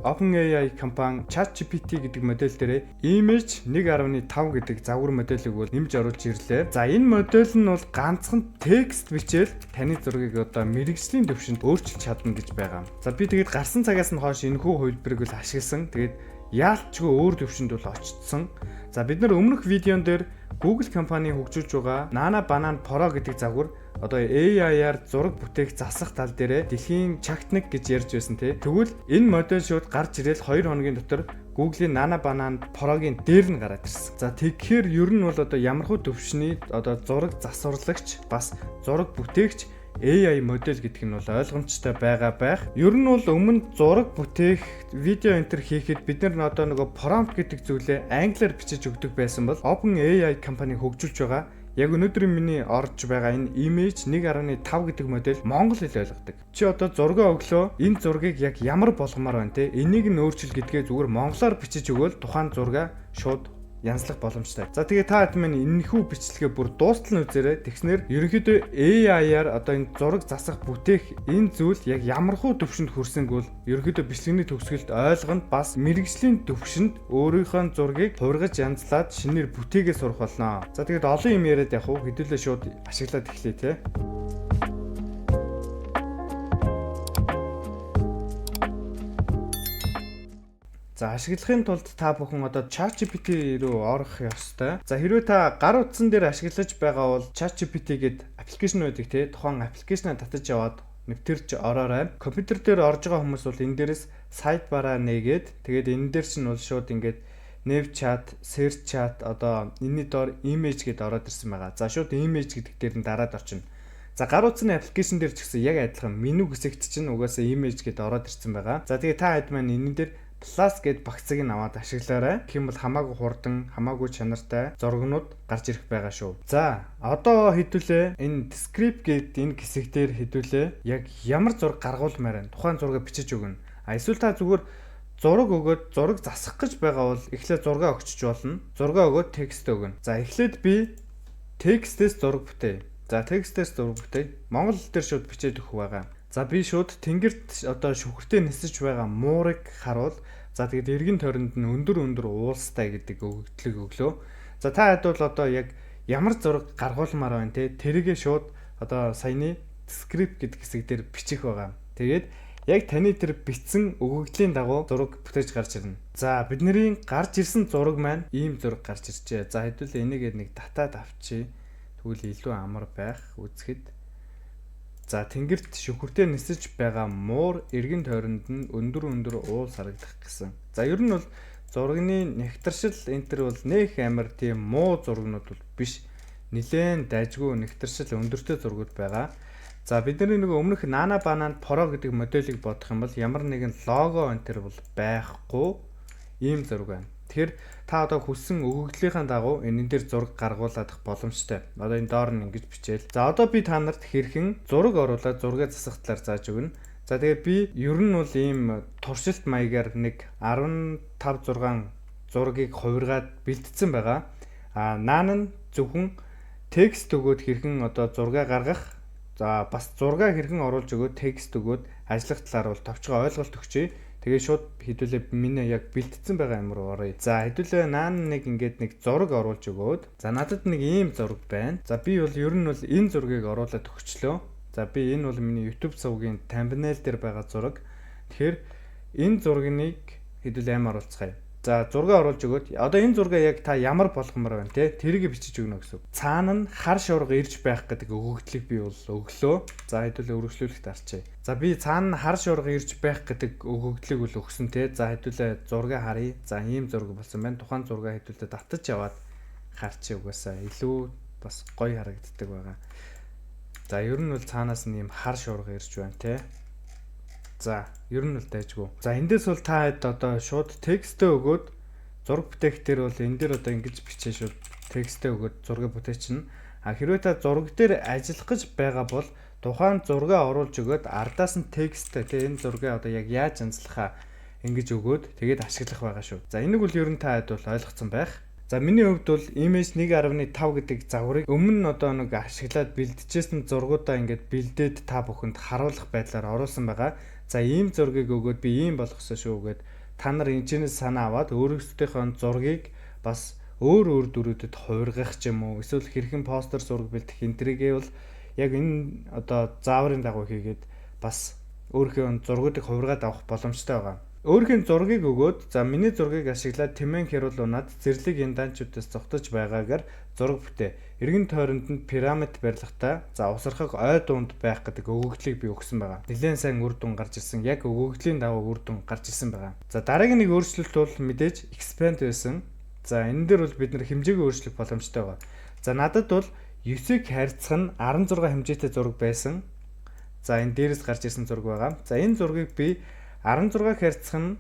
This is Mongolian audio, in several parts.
OpenAI компани ChatGPT гэдэг модель дээр Image 1.5 гэдэг загвар моделийг бол нэмж оруулж ирлээ. За, энэ модель нь бол ганцхан текст бичээл таны зургийг одоо мэргэжлийн төвшөнд өөрчилж чадна гэж байгаа. За, би тэгээд гарсан цагаас нь хойш энэхүү хувилбарыг бол ашигласан. Тэгээд яалтчгүй өөр төвшөнд бол очсон. За, бид нар өмнөх видеон дээр Google компани хөгжүүлж байгаа Nano Banana Pro гэдэг загвар одоо AI-аар зураг бүтээх, засах тал дээрээ дэлхийн чагтнаг гэж ярьж байсан, тий. Тэгвэл энэ модель шууд гарч ирэл 2 хоногийн дотор Google-ийн Nano Banana Pro-гийн дээр нь гараад ирсэн. За, тэгэхээр ер нь бол одоо ямархуу төвшний одоо зураг засварлагч, бас зураг бүтээгч AI модель гэдэг нь бол ойлгомжтой байгаа байх. Ер нь бол өмнө зураг бүтээх, видео энэ тэр хийхэд бид нар одоо нөгөө prompt гэдэг зүйлээ англиар бичиж өгдөг байсан бол OpenAI компани хөгжүүлж байгаа, яг өнөөдрийн миний орж байгаа энэ Image 1.5 гэдэг модель монгол хэл ойлгодог. Чи одоо зургаа өглөө, энэ зургийг яг ямар болгомоор байна те, энийг нь өөрчил гэдгээ зүгээр монголоор бичиж өгөөл тухайн зургаа шууд янзлах боломжтой. За, тэгээ та хэд маань энэхүү бичлэгээ бүр дуустал нь үзээрэй. Тэгснээр ерөнхийдөө AI-аар одоо энэ зураг засах, бүтээх энэ зүйл яг ямархуу төвшөнд хүрсэнг бол ерөнхийдөө бичлэгний төгсгөлд ойлгоно. Бас мэргэжлийн төвшөнд өөрийнхөө зургийг хувиргаж, янзлаад шинээр бүтээгээ сурах болно. За, тэгээд олон юм яриад явах уу? Хэдүүлээ шууд ашиглаад эхлэе те. За, ашиглахын тулд та бүхэн одоо ChatGPT рүү орох ёстой. За, хэрвээ та гар утсан дээр ашиглаж байгаа бол ChatGPT гээд application байдаг те. Тухайн application аа татаж яваад нэвтэрч ороорой. Компьютер дээр орж байгаа хүмүүс бол энэ дээрээс sidebar-аа нээгээд, тэгээд энэ дээр чинь бол шууд ингээд new chat, search chat, одоо энэний доор image гэдээ ороод ирсэн байгаа. За, шууд image гэдэг дээр нь дараад орчино. За, гар утасны application дээр ч гэсэн яг адилхан меню хэсэгт чинь угаасаа image гэдээ ороод ирсэн байгаа. За, тэгээ та хэд маань энэ дээр plus гэд багцыг нь аваад ашиглаарай. Гэх юм бол хамаагүй хурдан, хамаагүй чанартай зургнууд гарч ирэх байгаа шүү. За, одоо хэдүүлээ энэ describe гэд энэ хэсэг дээр хэдүүлээ яг ямар зураг гаргуулмаар байна. Тухайн зургийг бичиж өгнө. А эсвэл та зүгээр зураг өгөөд зураг засах гэж байгаа бол эхлээд зураг өгчөж болно. Зураг өгөөд текст өгнө. За, эхлээд би текстээс зураг бүтээе. За, текстээс зураг бүтээе. Монгол хэл дээр шууд бичээд өгөх байгаа. За, би шууд тэнгэрт одоо шүхэртэй нисэж байгаа муурыг харуул. За, тэгээд эргэн тойронд нь өндөр өндөр уулстай гэдэг өгөгдлөг өглөө. За, та хэд бол одоо яг ямар зураг гаргуулмаар байна те, тэрийгээ шууд одоо саяны describe гэдэг хэсэг дээр бичих байгаа. Тэгээд яг таны тэр бичсэн өгөгдлийн дагуу зураг бүтээж гарч ирнэ. За, бидний гарч ирсэн зураг маань ийм зураг гарч иржээ. За, хэдүүлээ энийг нэг татаад авчий. Тэгвэл илүү амар байх үзэхэд. За, тэнгэрт шүхэртэй нисэж байгаа муур, эргэн тойронд нь өндөр өндөр уул харагдах гэсэн. За, ер нь бол зургийн нягтаршил энэ төр бол нэх амар тийм муу зургнууд бол биш. Нилээн дайжгүй нягтаршил өндөртэй зургууд байгаа. За, бидний нэг өмнөх Nano Banana Pro гэдэг моделийг бодох юм бол ямар нэгэн лого энэ төр бол байхгүй ийм зураг байна. Тэгэхээр та одоо хүссэн өгөгдлийнхаа дагуу энэ дээр зураг гаргуулах боломжтой. Одоо энэ доор нь ингэж бичээл. За, одоо би та нарт хэрхэн зураг оруулаад зургаа засах талаар зааж өгнө. За, тэгээ би ер нь бол ийм туршилт маягаар нэг 15 6 зургийг хувиргаад бэлтцсэн байгаа. А наан нь зөвхөн текст өгөөд хэрхэн одоо зургаа гаргах, за бас зургаа хэрхэн оруулж өгөөд, текст өгөөд ажиллах талаар бол товчгоо ойлголт өгчээ. Тэгээ шууд хэдүүлээ миний яг бэлтцсэн байгаа юм руу оръё. За, хэдүүлээ наан нэг ингээд нэг зураг оруулж өгөөд. За, надад нэг ийм зураг байна. За, би бол ер нь бол энэ зургийг оруулаад өгчлөө. За, би энэ бол миний YouTube сувгийн thumbnail дээр байгаа зураг. Тэгэхээр энэ зургийг хэдүүлээ аим оруулцгаая. За, зураг оруулж өгөөд одоо энэ зургаа яг та ямар болгомоор байна те, тэрийг бичиж өгнө гэсэн. Цаана нь хар шуурга ирж байх гэдэг өгөгдлийг би бол өглөө. За, хэдүүлээ өргөжлүүлэхт арчээ. За, би цаана нь хар шуурга ирж байх гэдэг өгөгдлийг бол өгсөн те. За, хэдүүлээ зургийг харъя. За, ийм зураг болсон байна. Тухайн зургаа хэдүүлээ татаж яваад харчи, угаасаа илүү бас гоё харагддаг байгаа. За, ер нь бол цаанаас нь ийм хар шуурга ирж байна те. За, ер нь бол дайжгүй. За, эндээс бол та хэд одоо шууд текстээ өгөөд зураг бүтээх дээр бол энэ дээр одоо ингэж бичээ, шууд текстээ өгөөд зураг бүтээчихнэ. А хэрвээ та зураг дээр ажиллах гэж байгаа бол тухайн зургаа оруулж өгөөд ардаас нь тексттэй тэгээ энэ зургийг одоо яг яаж янзлахаа ингэж өгөөд тэгээд ашиглах байгаа шүү. За, энийг бол ер нь та хэд бол ойлгоцсон байх. За, миний хувьд бол Image 1.5 гэдэг загварыг өмнө нь одоо нэг ашиглаад бэлтжижсэн зургуудаа ингээд бэлдээд та бүхэнд харуулах байдлаар оруулсан байгаа. За, ийм зургийг өгөөд би ийм болгосон шүү гэд та нар энэ санаа аваад өөрөөсдийнхөө зургийг бас өөр өөр дүрүүдэд хувиргах ч юм уу, эсвэл хэрхэн постэр зураг бэлтгэх энтрийгээ бол яг энэ одоо зааврын дагуу хийгээд бас өөрийнхөө зургуудыг хувиргаад авах боломжтой байгаа. Өөрхийн зургийг өгөөд, за, миний зургийг ашиглаад Тэмээн хяруул унаад зэрлэг яндаанчуудаас зугтаж байгаагаар зураг бүтээ. Эргэн тойронд нь пирамид барилгатай, за, усархаг ой дунд байх гэдэг өгөгдлийг би өгсөн байгаа. Нилээн сайн үр дүн гарч ирсэн. Яг өгөгдлийн дагуу үр дүн гарч ирсэн байгаа. За, дараагийн нэг өөрчлөлт бол мэдээж expand байсан. За, энэ дээр бол бид нар хэмжээг өөрчлөх боломжтой байгаа. За, надад бол 9-ийг харьцах нь 16 хэмжээтэй зураг байсан. За, энэ дээрээс гарч ирсэн зураг байгаа. За, энэ зургийг би 16 харьцах нь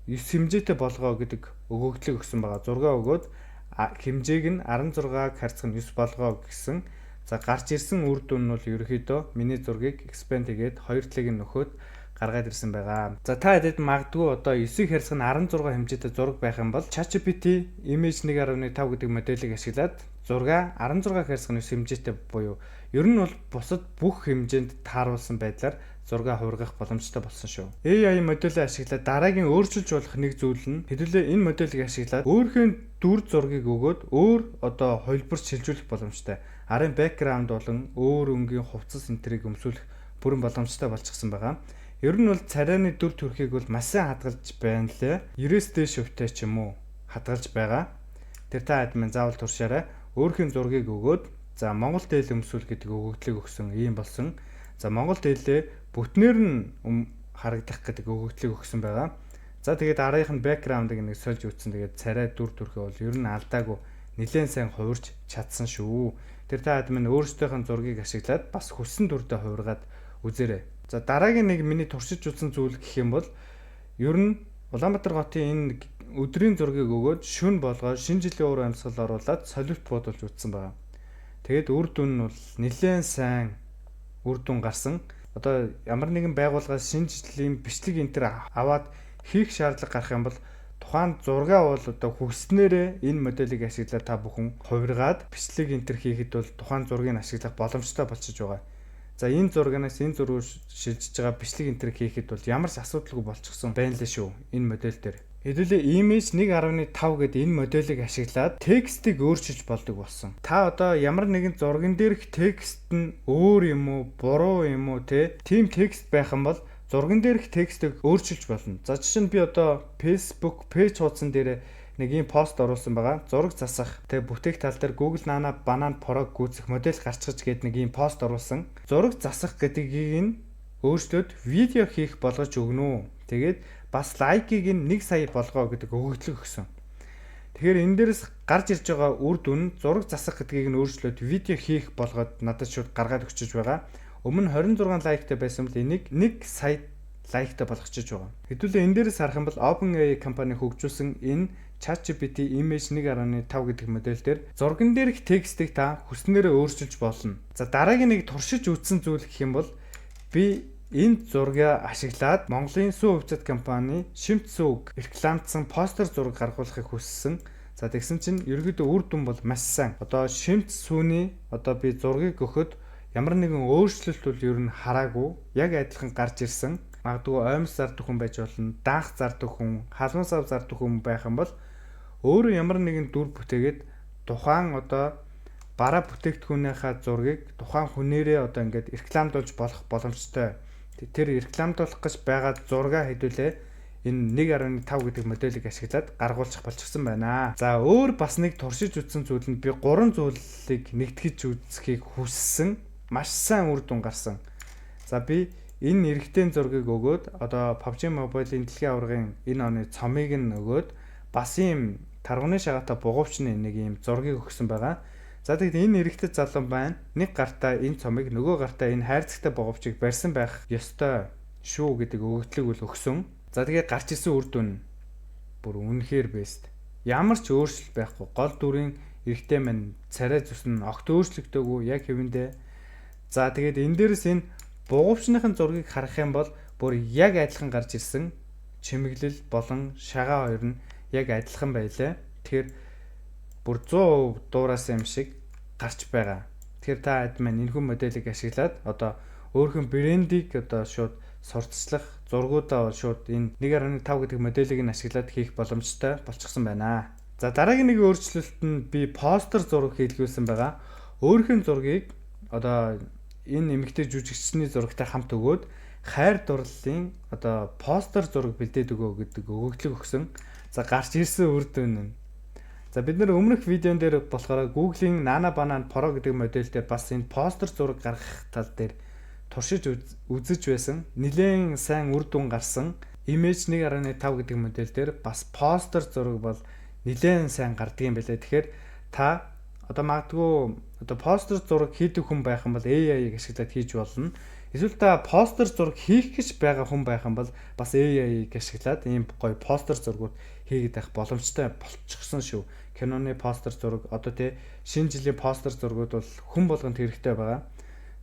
9 хэмжээтэй болгоо гэдэг өгөгдлийг өгсөн байгаа. Зургаа өгөөд хэмжээг нь 16 харьцах нь 9 болгоо гэсэн. За, гарч ирсэн үр дүн нь бол ерөөхдөө миний зургийг expand хийгээд хоёр талыг нь нөхөөд гаргаад ирсэн байгаа. За, та хэдэд магадгүй одоо 9-ийг харьцах нь 16 хэмжээтэй зураг байх юм бол ChatGPT Image 1.5 гэдэг моделийг ашиглаад зургаа 16 харьцах нь 9 хэмжээтэй буюу ер нь бол бусад бүх хэмжээнд тааруулсан байдлаар зураг хувиргах боломжтой болсон шүү. AI моделийг ашиглаад дараагийн өөрчилж болох нэг зүйл нь хэдүүлээ энэ моделийг ашиглаад өөрийнхөө дүр зургийг өгөөд өөр одоо хувилбарт шилжүүлэх боломжтой. Арын background болон өөр өнгийн хувцас энтрийг өмсүүлэх бүрэн боломжтой болчихсон байгаа. Ер нь бол царайны дүр төрхийг бол маш сайн хадгалж байна лээ. 90-ээс дээш хувьтай ч юм уу хадгалж байгаа. Тэр та админ заавал туршаарай. Өөрхийн зургийг өгөөд, за, Монгол дээл өмсүүл гэдэг өгөгдлийг өгсөн, ийм болсон. За, Монгол дээлээ бүтнээр нь харагдах гэдэг өгөгдлийг өгсөн байгаа. За, тэгээд арынх нь background-ыг нэг сольж үтсэн. Тэгээд царай дүр төрхөө бол ер нь алдаагүй нэлээд сайн хувирч чадсан шүү. Тэр та админ өөрсдийнхөө зургийг ашиглаад бас хүссэн дүрдээ хувиргаад үзээрэй. За, дараагийн нэг миний туршиж үзсэн зүйл гэх юм бол ер нь Улаанбаатар хотын энэ өдрийн зургийг өгөөд шүн болгоод шинэ жилийн уур амьсгал оруулаад солиот буудулж үзсэн байгаа. Тэгээд үр дүн нь бол нэлээд сайн үр дүн гарсан. Одоо ямар нэгэн байгууллагаас шинэ жилийн бичлэг энэ төр аваад хийх шаардлага гарах юм бол тухайн зургаа бол одоо хүснээрээ энэ моделийг ашиглаад та бүхэн хувиргаад бичлэг энэ төр хийхэд бол тухайн зургийг ашиглах боломжтой болчихж байгаа. За, энэ зургаас энэ зураг шилжиж байгаа бичлэг энэ төр хийхэд бол ямар ч асуудалгүй болчихсон байна лээ шүү энэ модель дээр. Хэдүүлээ image 1.5 гэдэг энэ моделийг ашиглаад текстийг өөрчилж болдог болсон. Та одоо ямар нэгэн зурган дээрх текст нь өөр юм уу, буруу юм уу те, тийм текст байх юм бол зурган дээрх текстийг өөрчилж болно. За, жишээ нь би одоо Facebook page хуудсан дээр нэг ийм пост оруулсан байгаа. Зураг засах, тэгээ бүтээх тал дээр Google Nano Banana Pro гүйцэх модель гарчгаж гээд нэг ийм пост оруулсан. Зураг засах гэдгийг нь өөрчлөөд видео хийх болгож өгнө үү. Тэгээд бас like ийг нь 1 сая болгоо гэдэг өгөгдлөг өгсөн. Тэгэхээр энэ дээрээс гарч ирж байгаа үр дүн зураг засах гэдгийг нь өөрчлөөд видео хийх болгоод надад шууд гаргаад өгчөж байгаа. Өмнө 26 like тай байсан бол энийг 1 сая like тай болгочихж байгаа. Хэдүүлээ энэ дээрээс харах юм бол OpenAI компани хөгжүүлсэн энэ ChatGPT Image 1.5 гэдэг модель дээр зурган дээрх текстийг та хүснээрээ өөрчилж болно. За, дараагийн нэг туршиж үзсэн зүйл гэх юм бол би энэ зургийг ашиглаад Монголын сүү хувьцаат компани Шимт сүүг рекламдсан постэр зураг гаргуулахыг хүссэн. За, тэгсэн чинь ерөөдөө үр дүн бол маш сайн. Одоо Шимт сүүний одоо би зургийг өгөхөд ямар нэгэн өөрчлөлт бол ер нь хараагүй. Яг адилхан гарч ирсэн. Магадгүй оймс зардаг хүн байж болно, даах зардаг хүн, халуун сав зардаг хүн байх юм бол өөрөө ямар нэгэн дүр бүтээгээд тухайн одоо бараа бүтээгдэхүүнийхаа зургийг тухайн хүнээрээ одоо ингээд рекламдуулж болох боломжтой. Тэр рекламдуулах гэж байгаа зургаа хэдүүлээ энэ 1.5 гэдэг моделийг ашиглаад гаргуулчих болчихсон байна. За, өөр бас нэг туршиж үзсэн зүйл нь би гурван зүйлийг нэгтгэж үзэхийг хүссэн. Маш сайн үр дүн гарсан. За, би энэ эрэгтэй зургийг өгөөд одоо PUBG Mobile-ийн дэлхийн аваргын энэ оны цомыг нь өгөөд бас ийм таргуны шагаатай бугуувчны нэг ийм зургийг өгсөн байгаа. За, тэгэхэд энэ эрэгтэй залуу байна. Нэг гартаа энэ цомыг, нөгөө гартаа энэ хайрцагтай бугуувчийг барьсан байх ёстой шүү гэдэг өгөгдлийг үл өгсөн. За, тэгээд гарч ирсэн үр дүн бүр үнэхээр best. Ямар ч өөрчлөлт байхгүй. Гол дүрийн эрэгтэй маань царай зүс нь огт өөрчлөгдөөгүй, яг хэвэндээ. За, тэгээд энэ дээрээс энэ бугуувчныхын зургийг харах юм бол бүр яг адилхан гарч ирсэн, чимэглэл болон шагаа хоёр нь яг адилхан байлаа. Тэгэхээр бүр 100% дуураасан юм шиг гарч байгаа. Тэгэхээр та хэд маань энэхүү моделийг ашиглаад одоо өөрийнхөө брендийг одоо шууд сурталчлах, Зургуудаа бол шууд энэ 1.5 гэдэг моделийг нь ашиглаад хийх боломжтой болчихсон байна. За, дараагийн нэг өөрчлөлт нь би постэр зураг хийлгүүлсэн байгаа. Өөрийнх нь зургийг одоо энэ эмэгтэй жүжигчний зурагтай хамт өгөөд хайр дурлалын одоо постэр зураг бэлдээд өгөө гэдэг өгөгдлөг өгсөн. За, гарч ирсэн үр дүн нь. За, бид нэр өмнөх видеон дээр болохоор Google-ийн Nano Banana Pro гэдэг модель дээр бас энэ постэр зураг гаргах тал дээр туршиж үзэж байсан. Нилээн сайн үр дүн гарсан. Image 1.5 гэдэг модель дээр бас постэр зураг бол нилээн сайн гардаг юм байлаа. Тэгэхээр та одоо магадгүй одоо постэр зураг хийдэг хүн байх юм бол AI-г ашиглаад хийж болно. Эсвэл та постэр зураг хийх гэж байгаа хүн байх юм бол бас AI-г ашиглаад ийм гоё постэр зургууд хийгээд байх боломжтой болчихсон шүү. Киноны постэр зураг, одоо тий, шинэ жилийн постэр зургууд бол хүн болгонд хэрэгтэй байгаа.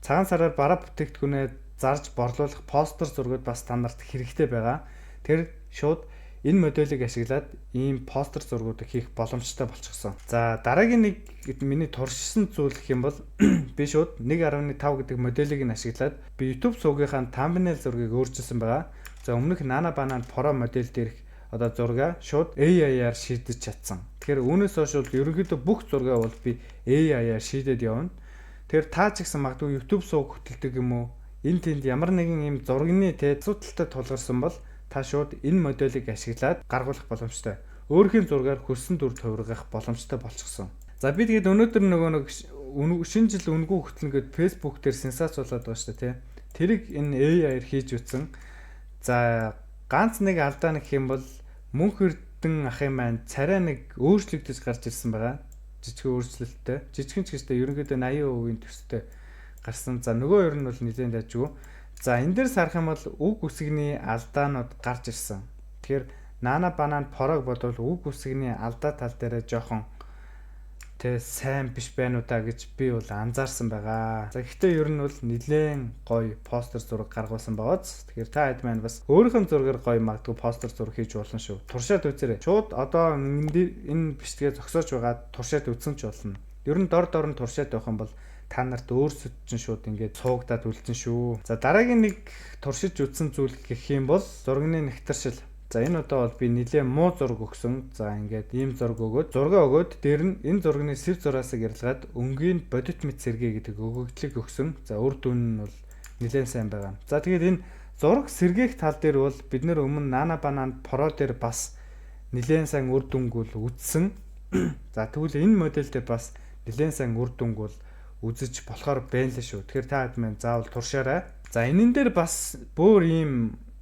Цагаан сараар бараа бүтээгдэхүүнээ зарж борлуулах постэр зургууд бас та нарт хэрэгтэй байгаа. Тэр шууд энэ моделийг ашиглаад ийм постэр зургуудыг хийх боломжтой болчихсон. За, дараагийн нэг миний туршсан зүйл гэх юм бол би шууд 1.5 гэдэг моделийг нь ашиглаад би YouTube сувгийнхаа thumbnail зургийг өөрчилсөн байгаа. За, өмнөх Nano Banana Pro модель дээрх одоо зургаа шууд AI-аар шийдэж чадсан. Тэгэхээр үүнээс хойш бол ерөнхийдөө бүх зургаа бол би AI-аар шийдээд явна. Тэгэхээр та ч гэсэн магадгүй YouTube сувг хөтэлдэг юм уу? Энэ тэнд ямар нэгэн ийм зургийн те асуудалтай тулгарсан бол та шууд энэ моделийг ашиглаад гаргуулах боломжтой. Өөрхийн зургаар хүссэн дүр хувиргах боломжтой болчихсон. За, би тэгээд өнөөдөр нөгөө нэг шинэ жил үнэгүй хөтлөн гээд Facebook дээр сенсац болоод байгаа шүү дээ, тий. Тэрийг энэ AI-аар хийж үтсэн. За, ганц нэг алдаа нэг юм бол мөнх эрдэн ахын маань царай нэг өөрчлөгдөж гарч ирсэн байгаа. Жижигхэн өөрчлөлттэй. Жижигхэн ч гэжтэй ерөнхийдөө 80% төстэй гарсан. За, нөгөө ер нь бол нэлээд дажгүй. За, энэ дээр сарах юм бол үг үсгний алдаанууд гарч ирсэн. Тэгэхээр Nano Banana Pro-г бодвол үг үсгний алдаа тал дээрээ жоохон тэ сайн биш байна уу та гэж би бол анзаарсан байгаа. За, гэхдээ ер нь бол нэлээд гоё постэр зураг гаргуулсан байгааз. Тэгэхээр та хэд маань бас өөрийнх нь зургаар гоё магадгүй постэр зураг хийж болно шүү. Туршаад үзээрэй. Шууд одоо энэ бичлэгээ зогсоож байгаа туршаад үзсэн ч болно. Ер нь дор дор нь туршаад явах юм бол та нарт өөрсөд чинь шууд ингээд суугдаад үлдэн шүү. За, дараагийн нэг туршиж үзсэн зүйл гэх юм бол зургийн нэгтэршил. За, энэ удаа бол би нэлээд муу зураг өгсөн. За, ингээд ийм зураг өгөөд, зураг өгөөд дээр нь энэ зургийн сэв зураасыг ярилгаад өнгийн бодит мэт сэргээ гэдэг өгөгдлийг өгсөн. За, үр дүн нь бол нэлээд сайн байгаа. За, тэгээд энэ зураг сэргээх тал дээр бол бид нэр өмнө Nano Banana Pro дээр бас нэлээд сайн үр дүнг бол үзсэн. За, тэгвэл энэ модель дээр бас нэлээд сайн үр дүнг бол үзэж болохоор байна л шүү. Тэгэхээр та хэд маань заавал туршаарай. За, энэн дээр бас бүр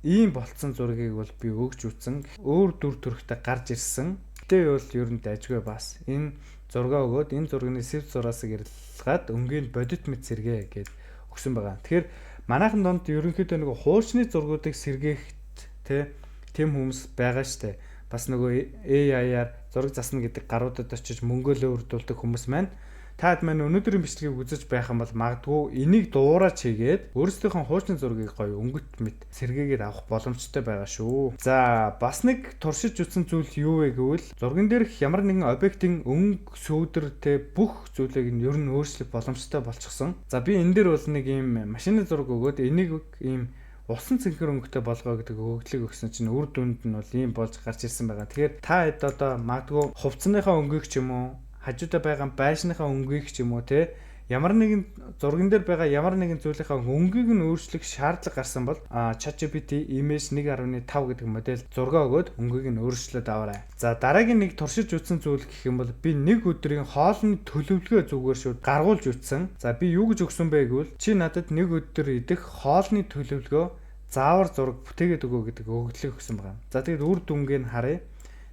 ийм болцсон зургийг бол би өгч үтсэн. Өөр дүр төрхтэй гарч ирсэн. Гэтэ бол ер нь дайжгүй бас. Энэ зургаа өгөөд энэ зургийн сэв зураасыг ярилгаад өнгийн бодит мэт сэргээ гэд өгсөн байгаа. Тэгэхээр манайхан донд ерөнхийдөө нэг хуучны зургуудыг сэргээхт те тэм хүмүүс байгаа штэ. Бас нөгөө AI-аар зураг засна гэдэг гаруудад очиж мөнгөө өрдүүлдэг хүмүүс маань, таад маань өнөөдрийн бичлэгийг үзэж байх юм бол магадгүй энийг дуурайч хийгээд өөрсдийнхөө хуучин зургийг гоё өнгөт мэт сэргээгээд авах боломжтой байгаа шүү. За, бас нэг туршиж үзсэн зүйл юу вэ гэвэл зурган дээрх ямар нэгэн объектын өнгө, сүүдэр те бүх зүйлийг нь ер нь өөрчлөх боломжтой болчихсон. За, би энэ дээр бол нэг ийм машины зураг өгөөд энийг ийм усан цэнхэр өнгөтэй болгоо гэдэг өгөгдлийг өгсөн чинь үр дүнд нь бол ийм болж гарч ирсэн байгаа. Тэгэхээр та хэд одоо магадгүй хувцсныхаа өнгийг ч юм уу, хажуудаа байгаа байшныхаа өнгийг ч юм уу те, ямар нэгэн зурган дээр байгаа ямар нэгэн зүйлийнхаа өнгийг нь өөрчлөх шаардлага гарсан бол ChatGPT Image 1.5 гэдэг модель зураг өгөөд өнгийг нь өөрчлөөд аваарай. За, дараагийн нэг туршиж үзсэн зүйл гэх юм бол би нэг өдрийн хоолны төлөвлөгөө зүгээр шууд гаргуулж үзсэн. За, би юу гэж өгсөн бэ гэвэл чи надад нэг өдөр идэх хоолны төлөвлөгөө заавар зураг бүтээгээд өгөө гэдэг өгөгдлийг өгсөн байгаа. За, тэгээд үр дүнгийг нь харъя.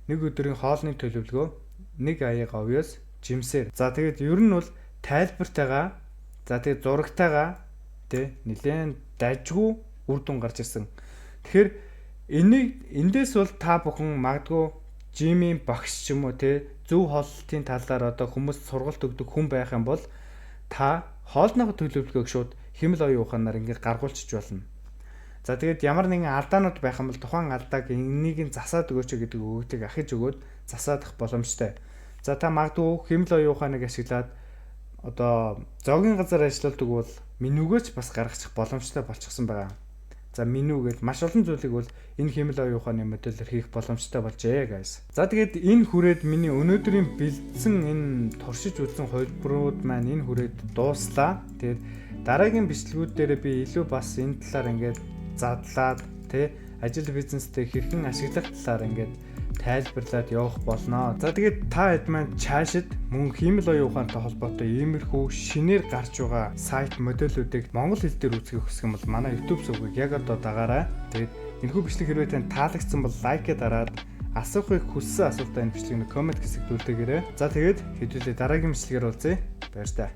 Нэг өдрийн хоолны төлөвлөгөө нэг аяга овёос жимсээр. За, тэгээд ер нь бол тайлбартайгаа, за тэгээд зурагтайгаа тий нэлээд дажгүй үр дүн гарч ирсэн. Тэгэхээр энийг эндээс бол та бүхэн магадгүй gym-ийн багш ч юм уу тий, зөв хооллолтын талаар одоо хүмүүс сургалт өгдөг хүн байх юм бол та хоолныхоо төлөвлөгөөг шууд химэл оюун ухаанаар ингээд гаргуулчих болно. За, тэгээд ямар нэгэн алдаанууд байх юм бол тухайн алдааг энийг нь засаад өгөөч гэдэг өгөгдлийг ахиж өгөөд засаадах боломжтой. За, та магадгүй химэл оюун ухааныг ашиглаад одоо зоогийн газар ажилладаг бол менюгөөч бас гаргачих боломжтой болчихсон байгаа. За, меню гэж маш олон зүйлийг бол энэ хиймэл оюун ухааны модельээр хийх боломжтой болжээ, guys. За, тэгээд энэ хүрээд миний өнөөдрийн бэлдсэн энэ туршиж үзсэн хувилбарууд маань энэ хүрээд дууслаа. Тэгээд дараагийн бичлэгүүд дээр би илүү бас энэ талаар ингээд задлаад, тэ, ажил бизнестэй хэрхэн ашиглах талаар ингээд тайлбарлаад явах болно. За, тэгээд та хэд маань цаашид мөн хиймэл оюун ухаантай холбоотой иймэрхүү шинээр гарч байгаа сайт модельүүдийг монгол хэл дээр үзэхийг хүсэх юм бол манай YouTube сувгийг яг одоо дагаарай. Тэгээд энэхүү бичлэг хэрвээ танд таалагдсан бол like дараад, асуухыг хүссэн асуултаа энэ бичлэгийн comment хэсэгт үлдээгээрэй. За, тэгээд хэдүүлээ дараагийн бичлэгээр уулзъя. Баяртай.